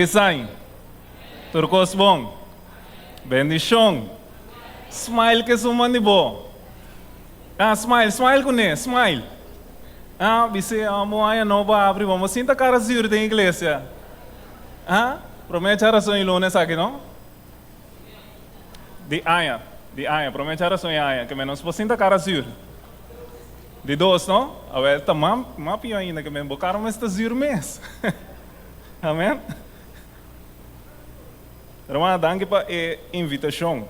Design. Tur kos bon. Bendishon. Smile ke su man di bo. Ah, smile, smile kuné, smile. Ah, bis'é, ah, bo aña nobo a abri, bo no sinta kara zuur den iglesia. Ah, promé djarason i luna esaki, no? Di aña, di aña, promé djarason i aña, ke men nos por sinta kara zuur. Di dos, no? Awel, ta mas, mas pió ainda, ke men bo kara mester zuur mes. Amen. Hermana, danki pa e invitashon.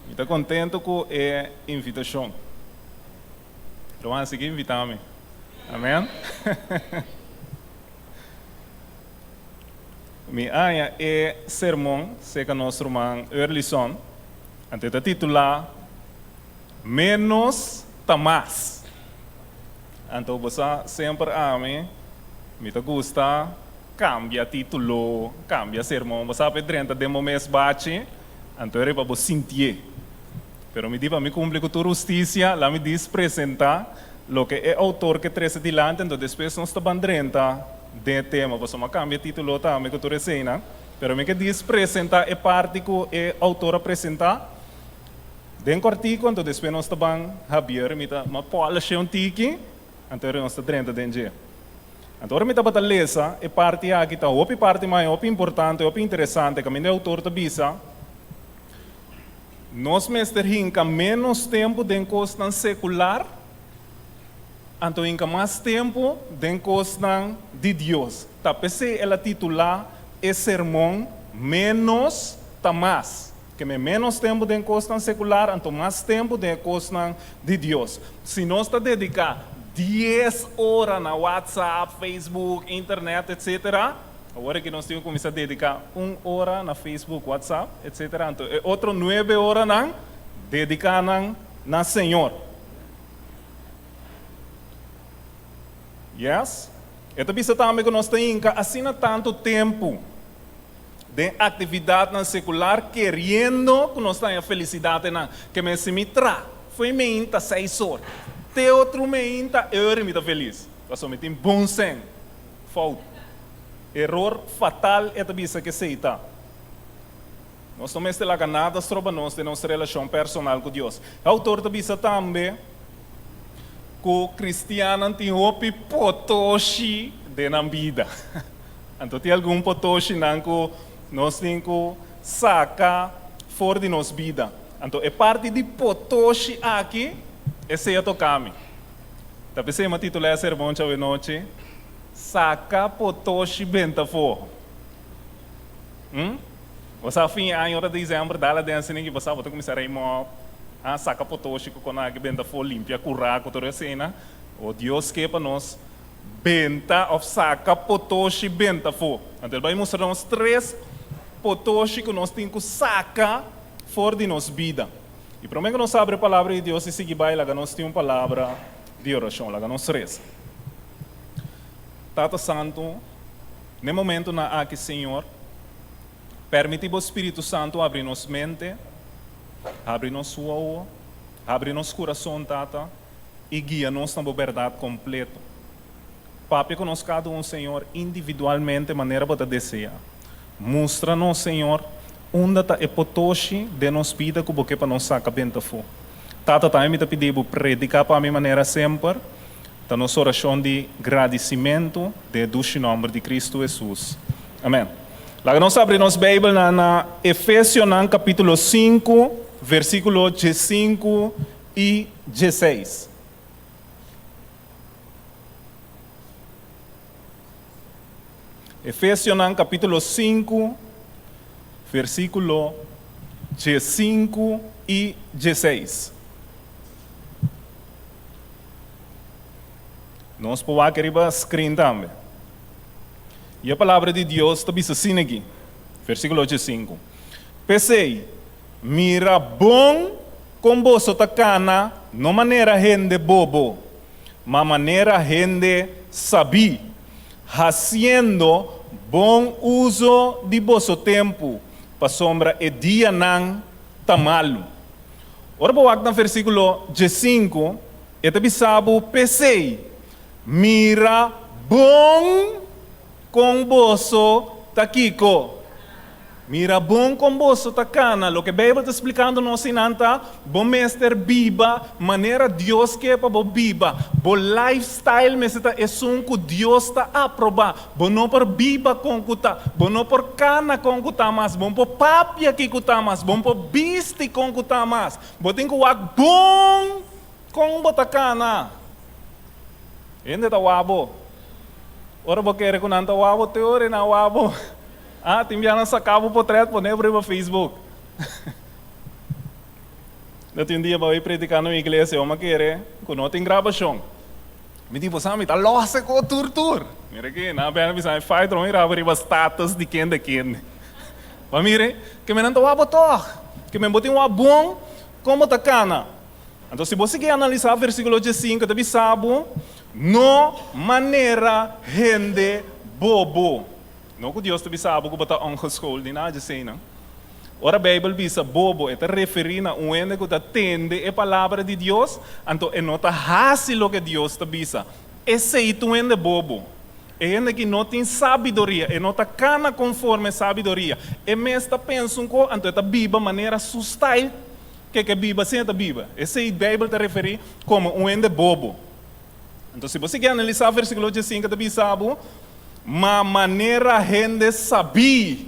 Mi ta kontentu ku e invitashon. Hermana, sigui invitá mi. Amen. Mi haña e sermon serka nos ruman Earlyson, anto e ta titulá Menos ta mas. Anto bo sa semper ami mi ta gusta cambia titulo, cambia sermon, bo sa pa e drenta den bo mes bachi, anto e riba bo sintié. Pero mi di pa mi cumpli cu tur husticia, la mi dis presenta loke e autor ke trece dilanti, anto despues nos ta ban drenta den e tema, pasobra mi a cambia titulo tambe cu tur eseinan, pero mi ke dis presenta e parti cu e autor a presenta. Den kòrtiku anto despues nos ta ban Javier mi ta ma pòleshe un tiki anto ora nos ta drenta den dje. Anto ora mi tabata lesa e parti aki ta hopi parti mai hopi importante hopi interesante kaminda e outor ta bisa nos mester hinka ménos tempu den kosnan sekular anto hinka mas tempu den kosnan di Dios. Ta p'esei el a titulá e sermon Ménos ta mas. Ke me ménos tempu den kosnan sekular, anto mas tempu den e kosnan di Dios. Si nos ta dediká dies ora na WhatsApp, Facebook, Internet, etc. Awor aki nos tin ku kuminsá dediká un ora na Facebook, WhatsApp, etc. Anto e otro nuebe oranan, dediká nan na Señor. Yes. E ta bisa tambe ku nos ta hinka asina tantu tempu den aktividatnan sekular keriendo ku nos ta haña felisidat einan. Ke men si mi tra fo'i meinta seis or te otro meinta e ora mi ta felis pasobra mi tin bon sèn. Fout. Eror fatal e ta bisa ke esei ta. Nos no mester laga nada stroba nos den nos relashon personal ku Dios. E outor ta bisa tambe ku kristiannan tin hopi potoshi den nan bida. Anto tin algun potoshinan ku nos tin ku saka for di nos bida. Anto e parti di potoshi aki, esei a toka mi. Ta p'esei mi a titulá e sermon djawe nochi, Saka potoshi benta afó. Hm? Bo sa fin aña ora dezèmber dal aden asina ki bo sa bo ta kuminsá rei mòp, ah, saka potoshi ku konaki benta afó, limpia kurá ku tur eseinan. O Dios ke pa nos Benta of saka potoshi benta afó. Anto el bai mustra nos tres potoshi ku nos tin ku saka for di nos bida. I promé ku nos abri e Palabra di Dios i sigui bai, laga nos tin un palabra di orashon. Laga nos resa. Tata Santu, n'e momentunan aki, Señor, pèrmití Bo Spiritu Santu abri nos mente, habri nos wowo, habri nos kurason, Tata, i guia nos na bo bèrdat kompleto. Papia ku nos kada un, Señor, individualmente manera bo ta deseá. Mustra nos, Señor, unda ta e potoshi den nos bida ku bo ke pa nos saka benta afó. Tata, tambe mi ta pidi bo prediká pa mi manera semper. Ta nos orashon di gradisimentu den e dushi nòmber di Kristu Hesus. Amèn. Laga nos abri nos Beibelnan na Efesionan kapítulo sinku, versíkulo diesinku i dieseis. Efesionan kapítulo sinku, versíkulo diesinku i dieseis. Nos por wak riba screen tambe. I e Palabra di Dios ta bisa asina aki, versíkulo diesinku, P'esei, Mira bon kon boso ta kana, no manera hende bobo, ma manera hende sabí, hasiendo bon uso di boso tempu, pasobra e dianan ta malu. Ora bo wak na versíkulo diesinku, e ta bisa bo, P'esei, mira bon. Kon boso ta kiko? Mira bon kon boso ta kana. Loke Beibel ta splikando nos einan ta, bo mester biba manera Dios ke pa bo biba. Bo lifestyle mester ta esun ku Dios ta aprobá. Bo no por biba kon ku ta. Bo no por kana kon ku ta mas. Bo no por papia ki ku ta mas. Bo no por bisti kon ku ta mas. Bo tin ku wak bon kon bo ta kana. Hende ta wak bo. Ora bo kere ku nan ta wak bo, te ora e nan wak bo. Ah, tin bia nan saka bo potret pone bo riba Facebook. No tin un dia bo a prediká na un iglesia, bo a kere ku no tin grabashon. Mi di, bo sa mi ta lòs e ko tur tur. Mira aki, nan a bèn a bisa mi, Fai tron graba riba status di kende kende. Bo a mira, ke men nan ta wak bo tòg. Ke men bo tin wak bon kon bo ta kana. Anto si bo sigui analisá versíkulo diesinku ta bisa bo, No manera hende bobo. No ku Dios ta bisa bo ku bo ta ongeschoold ni nada djeseinan. Ora Beibel bisa bobo, e ta referí na un hende ku ta tende e palabra di Dios, anto e no ta hasi loke Dios ta bisa. Esei ta un hende bobo. E hende ki no tin sabiduria, e no ta kana konforme sabiduria. E mes ta pensa un ko, anto e ta biba manera su style ke ke biba, asina e ta biba. Esei Beibel ta referí komo un hende bobo. Anto si bo sigui analisá versíkulo diesinko ta bisa bo, Ma manera hende sabí,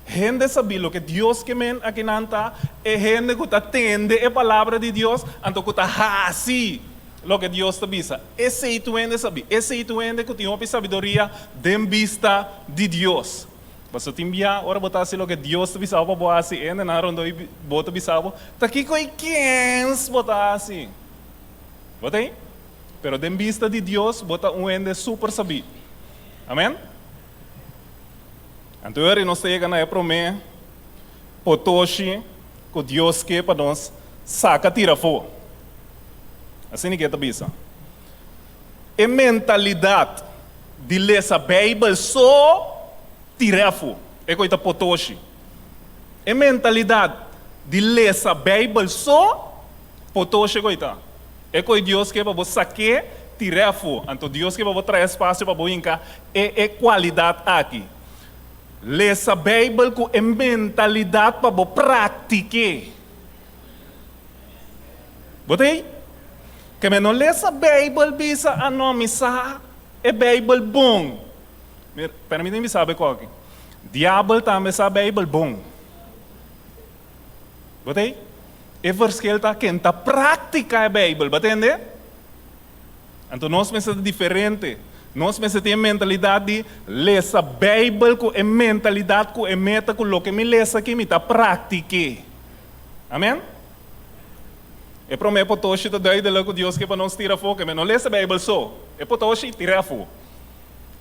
hende sabí, loke Dios ke men akinan ta e hende ku ta tende e palabra di Dios, anto ku ta hasi loke Dios ta bisa. Esei ta un hende sabí, esei ta un hende ku tin hopi sabiduria den bista di Dios. Pasobra tin bia ora bo ta hasi loke Dios ta bisa bo pa bo hasi, e hendenan rondó bo ta bisa bo, Ta kiko i kens bo ta hasi? Bo ta ei? Pero den bista di Dios bo ta un hende super sabí. Amen? Anto ora nos ta yega na e promé potoshi ku Dios ke pa nos saka tira afó. Asina ke e ta bisa. E mentalidat di lesa Beibel so tir'é afó. E ku ei ta potoshi. E mentalidat di lesa Beibel so Potoshi koe ta. E koe Dios ke pa bo sak'é tir'é afó. Anto Dios ke pa bo traha espasio pa bo hinka e e kualidat aki. Lesa Beibel ku e mentalidat pa bo praktik'é. Bo ta ei? Ke men no lesa Beibel bisa, Ah no, mi sa e Beibel bon. Mira, permiti mi bisa bo e koki. Diabel tambe sa Beibel bon. Bo ta ei? E verschil ta ken ta praktika e Beibel, bo a tende? Anto nos mester ta diferente. Nos mester tin e mentalidat di lesa Beibel ku e mentalidat ku e meta ku loke mi lesa aki mi ta praktik'é. Amen? E promé potoshi ta duidelijk ku Dios ke pa nos tira afó, ke men no lesa Beibel so. E potoshi, tir'é afó.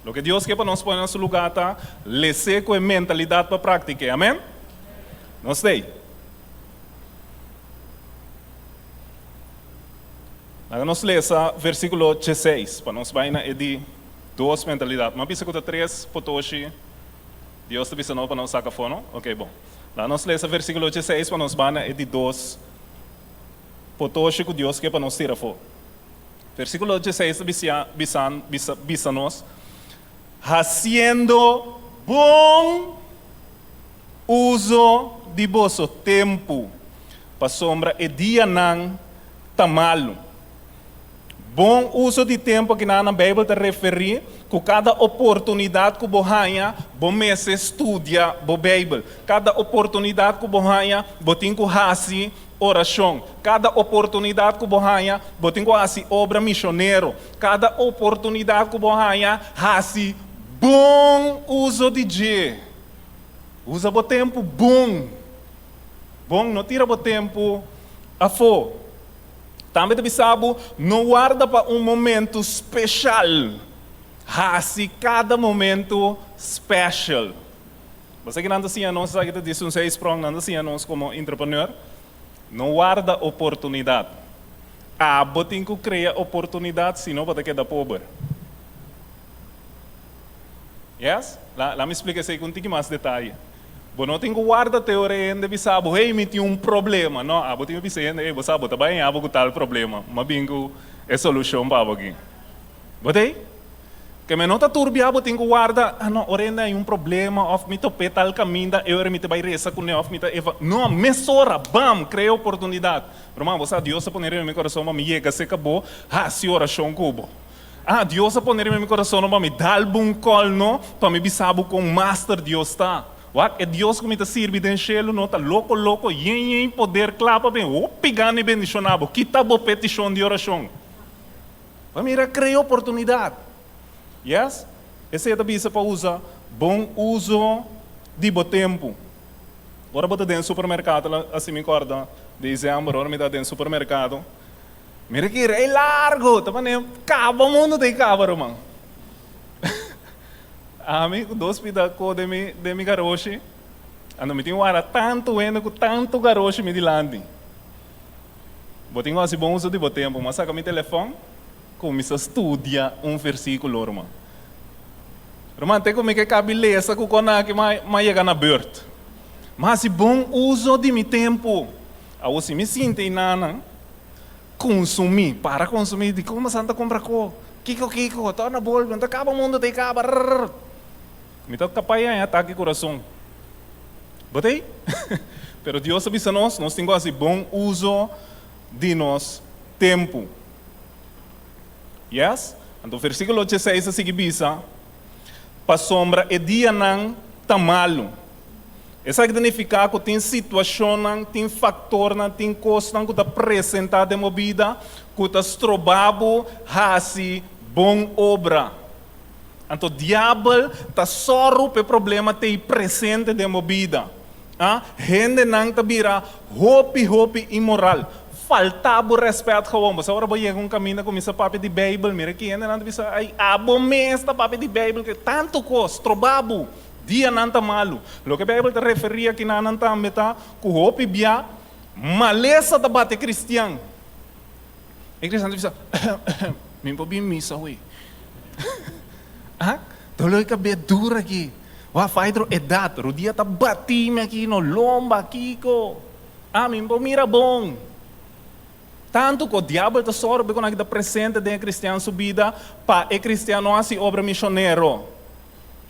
Loke Dios ke pa nos pone na su lugá ta les'é ku e mentalidat pa praktik'é. Amen? Nos ta ei. Laga nos lesa versíkulo dieseis pa nos bai na e di dos mentalidat. Mi a bisa ku ta tres potoshi Dios ta bisa nos pa nos saka afó, no? Oke, bon. Laga nos lesa versíkulo dieseis pa nos bai na e di dos potoshi ku Dios ke pa nos tira afó. Versíkulo dieseis ta bisa, bisa, bisa, bisa nos, Hasiendo bon uso di boso tempu, pasobra e dianan ta malu. Bon uso di tempu akinan na Beibel ta referí ku kada oportunidat ku bo haña, bo mester studia bo Beibel. Kada oportunidat ku bo haña, bo tin ku hasi orashon. Kada oportunidat ku bo haña, bo tin ku hasi obra mishonero. Kada oportunidat ku bo haña, hasi bon uso di dje. Usa bo tempu bon. Bon, no tira bo tempu afó. Tambe ta bisa bo, no warda pa un momentu speshal. Hasi kada momentu special. Bo sa ki nan ta siña nos esaki ta dies un seis sprong nan ta siña nos komo entrepreneur no warda oportunidat abo tin ku krea oportunidat sino bo ta keda pober yes la mi splika esei ku un tiki mas detaye bo no tin ku warda te ora e hende bisa bo hey mi tin un problema no abo tin ku bisa e hende hey bo sa bo ta bai haña bo ku tal problema mi a bin ku e solushon pa bo aki bo ta ei. Ke men no ta tur bia bo tin ku warda, ah no, ora hende hay un problema òf mi top'é tal kaminda, e ora mi ta bai resa kuné òf mi ta eva. No, mesora, bam, krea oportunidat. Ruman, bo sa Dios a pone riba mi kurason pa mi yega serka bo, hasi orashon ku bo. Ah, Dios a pone riba mi kurason no pa mi dal bo un kòl no, pa mi bisa bo kon master Dios ta. Wak, e Dios ku mi ta sirbi den shelu no ta loko loko, yen yen poder kla pa bin hopi gana i bendishoná bo. Kita bo petishon di orashon. Pa mira krea oportunidat. Yes, esei ta bisa pa usa bon uso di bo tempu. Ora bo ta den supermerkado, asi mi kòrda desèmber ora mi ta den supermerkado, mira ki rei largu, ta manera kaba mundu ta e kaba ruman. Ami ku dos pida ko den mi den mi garoshi, anto mi tin wara tantu hende ku tantu garoshi mi dilanti. Bo tin ku hasi bon uso di bo tempu. Mi a saka mi telefòn, kuminsá studia un versíkulo, ruman. Ruman, te ku mi ke kabi lesa ku kon aki mi a yega na bùrt. Mi a hasi bon uso di mi tempu. Awor si mi sinti einanan, kunsumí, para kunsumí, dikon bo sa ta kumpra ko? Kiko kiko? Torna bolbe, no ta kaba mundu ta e kaba, rrrr. Mi ta kapá i haña atake kurason. Bo ta ei? Pero Dios a bisa nos, nos tin ku hasi bon uso di nos tempu. Yes? Anto versíkulo dieseis a sigui bisa, Pasobra e dianan ta malu. Esaki ta nifiká ku tin situashonnan, tin faktornan, tin kosnan ku ta presentá den bo bida ku ta stroba bo hasi bon obra. Anto diabel ta sòru pa e problema t'ei presente den bo bida. A Hendenan ta bira hopi hopi inmoral. Falta bo rèspèt gewoon. Bo sa ora bo yega un kaminda kuminsá papia di Beibel, mira ki hendenan ta bisa, Ai, abo mes ta papia di Beibel ke tantu kos, stroba bo. Dianan ta malu. Loke Beibel ta referí akinanan tambe ta ku hopi bia malesa ta bati kristian. E kristian ta bisa, Mi por bin misa hui. Ah, dolor di kabes duro aki. Wak faidro edat, rudia ta bati mi aki, no lomba, kiko. Ah, mi por mira bon. Tantu ku diabel ta sòru ku nan ta presente den e kristian su bida pa e kristian no hasi obra mishonero.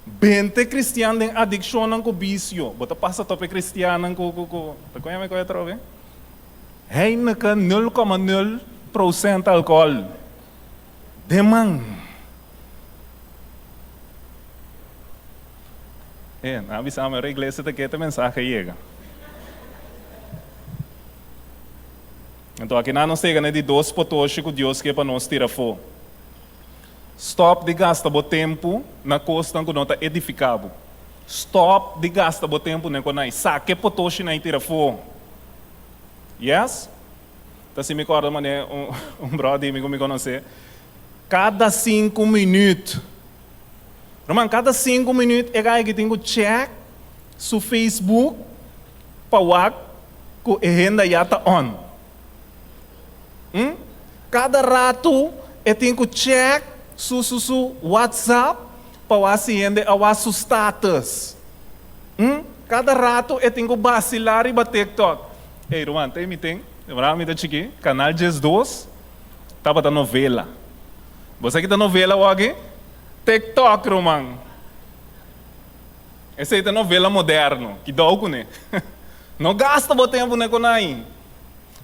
Bente kristian den adikshonnan ku bisio. Bo ta pasa topa e kristiannan ku ku ku, ta koña mi koe atrobe? Heineken nul koma nul prosent alkohòl. Den man. E, nan a bisa mi ora iglesia ta kete mensahe yega. Anto akinan nos ta yega na e di dos potoshi ku Dios ke pa nos tira afó. Stòp di gasta bo tempu na kosnan ku no ta edifiká bo. Stòp di gasta bo tempu na e konai. Saka e potoshinan i tira afó. Yes? Ta si mi kòrda manera un bròder di mi ku mi konosé, kada sinku minüt, ruman, kada sinku minüt e gai ki tin ku chèk su Facebook pa wak ku e hende ya ta on. Kada ratu e tin ku chèk su su su WhatsApp pa wak si hende a wak su status. Kada ratu e tin ku basilá riba TikTok. Ey ruman, te mi tin, ora mi ta chikí, Canal 12 tabata novela. Bo sa ki ta novela awor? TikTok, ruman. Esei ta novela moderno. Kidou kuné. No gasta bo tempu na e konai.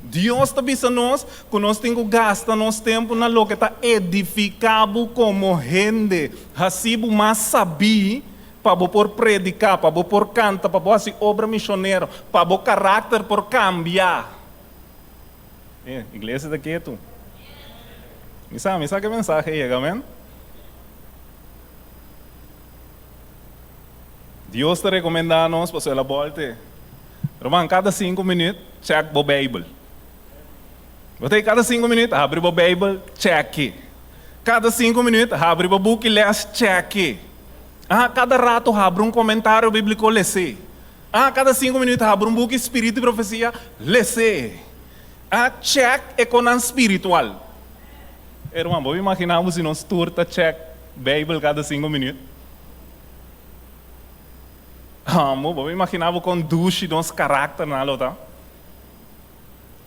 Dios ta bisa nos ku nos tin ku gasta nos tempu na loke ta edifiká bo komo hende, hasi bo mas sabí pa bo por prediká, pa bo por kanta, pa bo hasi obra mishonero, pa bo karakter por kambia. E iglesia ta ketu. Mi sa, mi sa ku e mensahe yega, amen. Dios ta rekomendá nos pasobra el a bòlte. Ruman, kada sinku minüt, chèk bo Beibel. Bo ta ei kada sinku minüt, habri bo Beibel, chèk'e. Kada sinku minüt, habri bo buki lès, chèk'e. Ah, kada rato habri un komentario bíbliko, les'é. Ah, kada sinku minüt habri un buki Spiritu i Profesia, les'é. Ah, chèk e konan spiritual. E ruman, bo imaginá bo si nos tur ta chèk Beibel kada sinku minüt? Amo, bo imaginá bo kon dushi nos karakternan lo ta?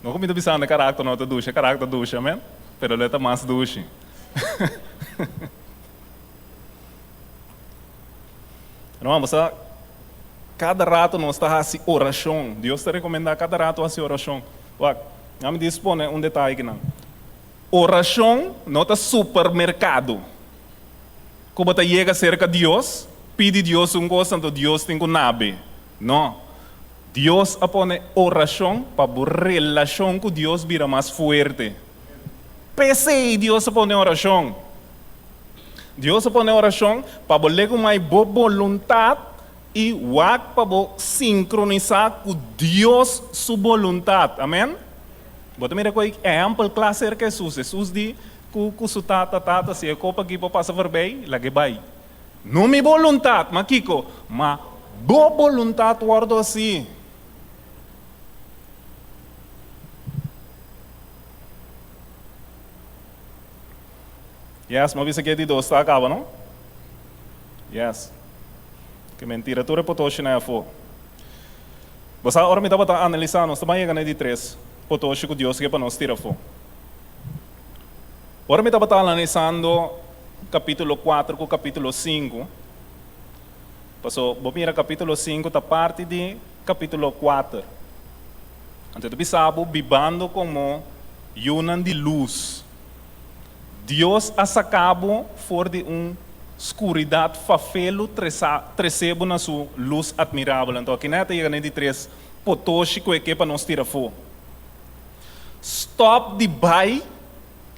No ku mi ta bisando e karakter no ta dushi, e karakter dushi, amen, pero lo e ta mas dushi. Ruman, bo sa, kada rato nos ta hasi orashon. Dios ta rekomendá kada rato hasi orashon. Wak, nan mi dis pone un detaye akinan. Orashon no ta supermerkado ku bo ta yega serka Dios, pidi Dios un kos anto Dios tin ku nabe. No. Dios a pone orashon pa bo relashon ku Dios bira mas fuerte. P'esei Dios a pone orashon. Dios a pone orashon pa bo legumai bo boluntat i wak pa bo sinkronisá ku Dios su boluntat. Amen? Bo ta mira ku e ehèmpel kla serka Hesus. Hesus di ku ku su Tata, Tata, si e kopa aki por pasa forbei, lag'é bai. No mi boluntat, ma kiko? Ma bo boluntat wòrdu hasí. Yes, mi a bisa ke di dos ta akaba, no? Yes. Ke mentira tur e potoshi na e afó. Bo sa, ora mi tabata analisá, nos ta ban yega na e di tres potoshi ku Dios ke pa nos tira afó. Ora mi tabata analisando kapítulo kuater ku kapítulo sinku, paso bo mira kapítulo sinku ta parti di kapítulo kuater. Anto e ta bisa bo bibando komo yunan di lus. Dios a saka bo for di un skuridat fafelu trese bo na su lus atmirabel. Anto akina e ta yega na e di tres potoshi ku e ke pa nos tira afó. Stòp di bai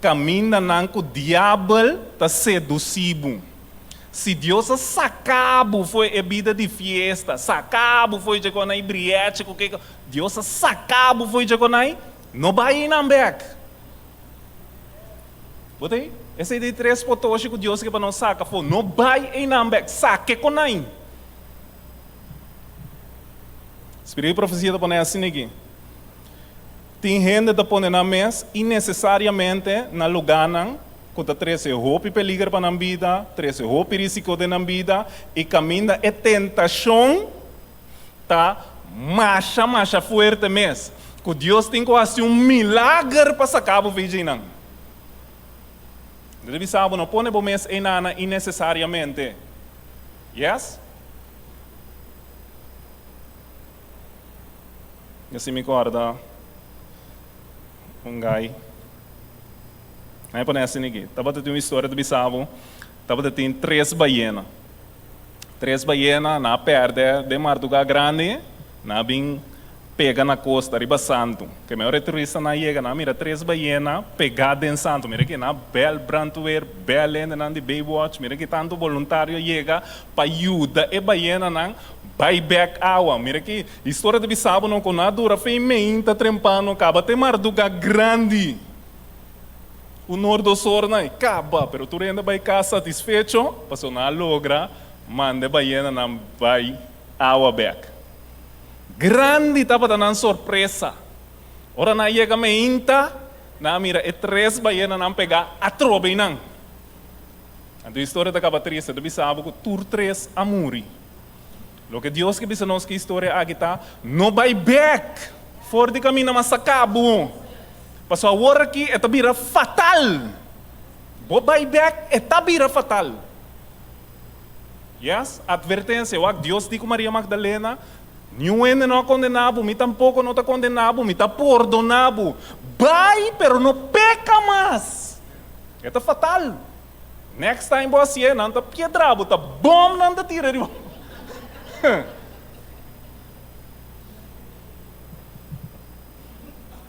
kamindanan ku diabel ta sedusí bo. Si Dios a saka bo for e bida di fiesta, saka bo for dje konai brièchi ku kiko, Dios a saka bo for dje konai, no bai einan bèk. Bo ta ei? Esei di tres potoshi ku Dios ke pa nos saka afó. No bai einan bèk, sake konai. Spiritu di profesia ta pone asina aki. Tin hende ta pone nan mes innesesariamente na lugánan ku ta trese hopi peliger pa nan bida, trese hopi risiko den nan bida i kaminda e tentashon ta masha masha fuerte mes, ku Dios tin ku hasi un milager pa saka bo for djeinan. Mi ta bisa bo, no pone bo mes einana innesesariamente. Yes? Mi si mi kòrda un gai. Nan e pone asina aki. Tabata tin un historia ta bisa bo, tabata tin tres bayena. Tres bayena nan a pèrdè den mardugá grandi, nan a bin pega na kosta riba santu. Ke mehor e turistanan a yega, nan a mira tres bayena pegá den santu. Mira aki, nan a bèl brandweer, bèl hendenan di Baywatch, mira ki tantu boluntario a yega pa yuda e bayenanan bai bèk awa. Mira ki historia ta bisa bo no ku nan a dura fe meinta trempano kaba te mardugá grandi. Un or dos or nan e kaba, pero tur hende bai kas satisfecho pasobra nan a logra manda e bayenanan bai awa bèk. Grandi tabata nan sorpresa ora nan a yega meinta, nan a mira e tres bayenanan pegá atrobe einan. Anto e historia ta kaba triste, ta bisa bo ku tur tres a muri. Loke Dios ke bisa nos ku e historia aki ta, no bai bèk for di kaminda mas saká bo, pasobra awor aki e ta bira fatal. Bo bai bèk, e ta bira fatal. Yes, atvertensia, wak Dios di ku Maria Magdalena, Niun hende no a kondená bo, mi tampoko no ta kondená bo, mi ta pordoná bo. Bai, pero no peka mas. E ta fatal. Next time bo hasié, nan ta piedra bo, ta bom nan ta tira riba bo.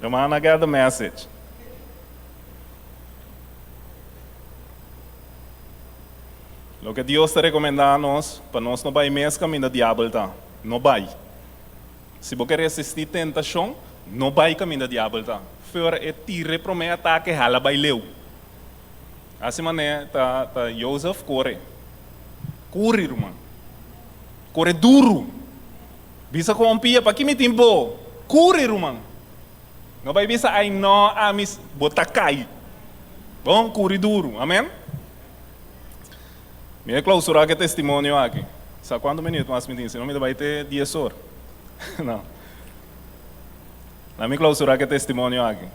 Romana got the message. Loke Dios ta rekomendá nos, pa nos no bai mes kaminda diabel ta. No bai. Si bo ke resistí tentashon, no bai kaminda diabel ta. Feur e tira e promé atake, hala bai leu. Asi manera ta ta Jozef kore. Kuri, ruman. Kore duru. Bisa ku un pia, Paki mi tin bo? Kuri, ruman. No bai bisa, Ai no, ami bo ta kai. Bon, kuri duru. Amen? Mi a klausurá ku e testimonio aki. Sa kuantu minuut mas mi tin? Si no mi ta bai te dies or. No. Laat mi klausurá ku e testimonio aki.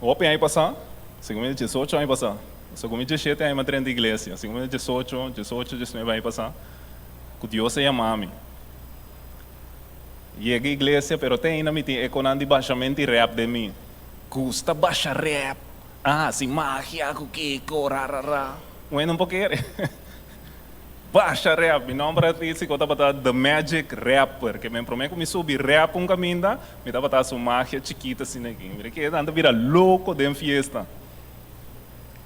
Hopi aña pasá, segun mi 18 aña pasá. So ku mi 17 aña mi a drenta iglesia, si ku mi 18, 18, 19 aña pasá, ku Dios a yama mi. Yega iglesia, pero te ainda mi tin ekonan di bashamento di rèp den mi. Gusta basha rèp, a hasi magia ku kiko, ra ra ra. Un hende no por kere. Basha rèp, mi nòmber artístiko tabata The Magic Rapper, ke men promé ku mi subi rèp un kaminda, mi tabata hasi un magia chikito asina aki. Mira ke nan ta bira loko den fiesta.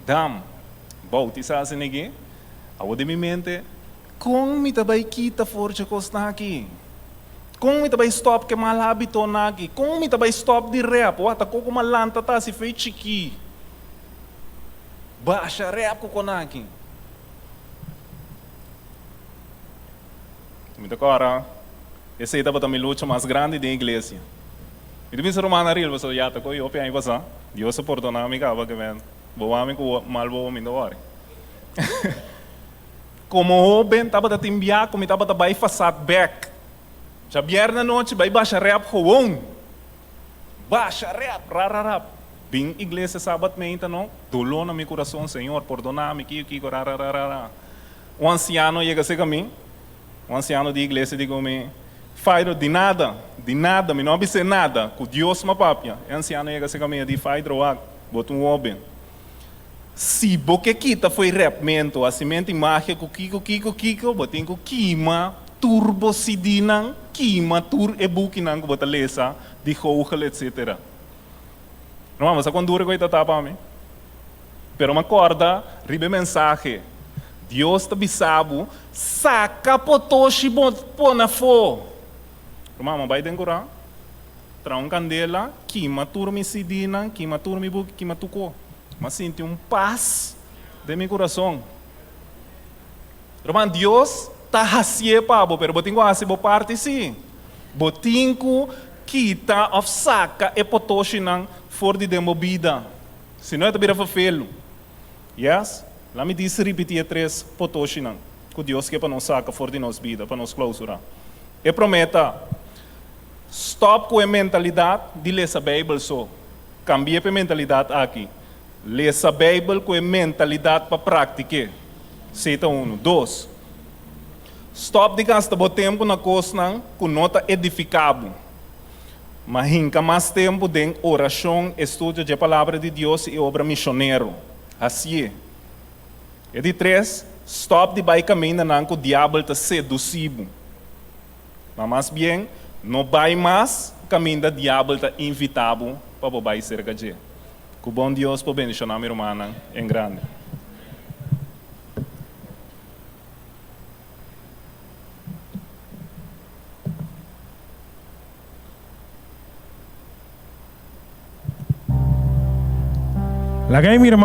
Dam, boutisá asina aki, awor den mi mente, kon mi ta bai kita for dje kosnan aki? Kon mi ta bai stòp ke mal hábitonan aki? Kon mi ta bai stòp di rèp? Wak, ta koko mi a lanta ta hasi fei chikí. Basha rèp ku konan aki. Mi ta kòrda, esei tabata mi lucha mas grandi den iglesia. Mi ta bisa rumannan riba, pasobra ya ta ko'i hopi aña pasá. Dios a pordoná mi kaba ke men bo wak mi ku mal bobo mi ta wòri. Komo hóben tabata tin bia ku mi tabata bai fasat bèk. Djabièrnè anochi bai basha rèp gewon. Basha rèp, ra ra ra. Bin iglesia sabat meinta no, doló na mi kurason, Señor pordoná mi kiko kiko ra ra ra ra ra. Un ansiano yega serka mi, un ansiano di iglesia di ku mi, Faidro, di nada, di nada, mi no a bis'é nada, ku Dios m'a papia. E ansiano yega serka mi, e di, Faidro, wak, bo ta un hóben. Si bo ke kita fo'i rèpmentu, hasimentu i magia ku kiko, kiko, kiko, bo tin ku kima tur bo CD-nan, kima tur e bukinan ku bo ta lesa di google, etsetera. Ruman, bo sa kon duru ku ei ta ta pa mi? Pero mi a kòrda riba e mensahe, Dios ta bisa bo, Saka potoshi bo pone afó. Ruman, mi a bai den kurá, traha un kandela, kima tur mi CD-nan, kima tur mi buki, kima tur ko. Mi a sinti un pas den mi kurason. Ruman, Dios ta hasié pa bo, pero bo tin ku hasi bo parti sí. Bo tin ku kita òf saka e potoshinan for di den bo bida. Si no e ta bira ferfelu. Yes, la mi dis ripití e tres potoshinan ku Dios ke pa nos saka for di nos bida pa nos klousurá. E promé ta, Stòp ku e mentalidat di lesa Beibel so. Kambia pa e mentalidat aki. Lesa Beibel ku e mentalidat pa praktik'é. Esei ta unu. Dos, stòp di gasta bo tempu na kosnan ku no ta edifiká bo, ma hinka mas tempu den orashon, estudio dje Palabra di Dios i obra mishonero. Hasié. E di tres, stòp di bai kamindanan ku Diabel ta sedusí bo. Ma mas bien, no bai mas kaminda diabel ta invitá bo pa bo bai serka dje. Ku bon Dios por bendishoná mi rumannan en grandi. Laga e mi ruman.